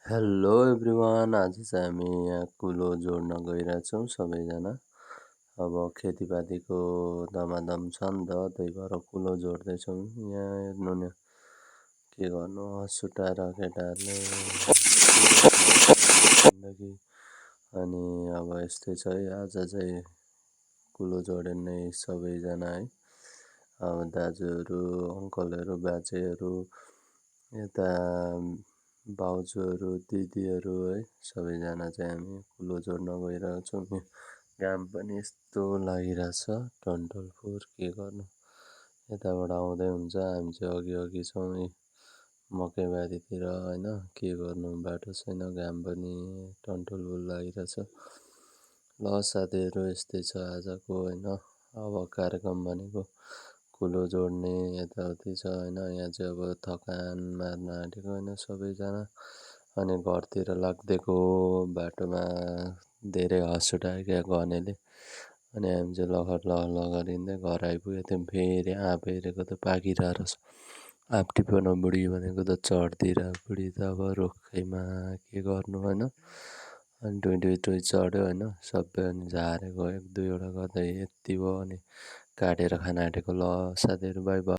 Hello everyone, आज चाहिँ हामी यहाँ कुलो जोड्न गइरहेछौँ सबैजना। अब खेतीपातीको दमादम छ नि त, त्यही भएर कुलो जोड्दैछौँ। यहाँ हेर्नु न, के गर्नु, सुटाएर केटाहरूले जिन्दगी। अनि अब यस्तै छ है, आज चाहिँ कुलो जोडिने सबैजना है। अब दाजुहरू, अङ्कलहरू, बाजेहरू, यता भाउजूहरू, दिदीहरू है, सबैजना चाहिँ हामी कुलो जोड्न गइरहेछौँ। घाम पनि यस्तो लागिरहेछ, टन्टलपुर के गर्नु, यताबाट आउँदै हुन्छ। हामी चाहिँ अघि छौँ मकैबारीतिर होइन, के गर्नु, बाटो छैन, घाम पनि टन्टलपुर लागिरहेछ। ल साथीहरू, यस्तै छ आजको होइन। अब कार्यक्रम भनेको कुलो जोड्ने यताउति छ होइन। यहाँ चाहिँ अब थकान मार्न आँटेको होइन सबैजना। अनि घरतिर लाग्दिएको बाटोमा धेरै हाँस उठायो क्या गनेले। अनि हामी चाहिँ लखर हिँड्दै घर आइपुगेको थियौँ। फेरि आँप हेरेको त पाकिरहेको रहेछ। आँप टिपन बुढी भनेको त चढ्दिरहेको बुढी त अब रुखैमा के गर्नु होइन। अनि टुई चढ्यो होइन, सबै अनि झारेको एक दुईवटा गर्दा यति भयो। अनि काटेर खान आँटेको। ल साथीहरू, बाई बाई।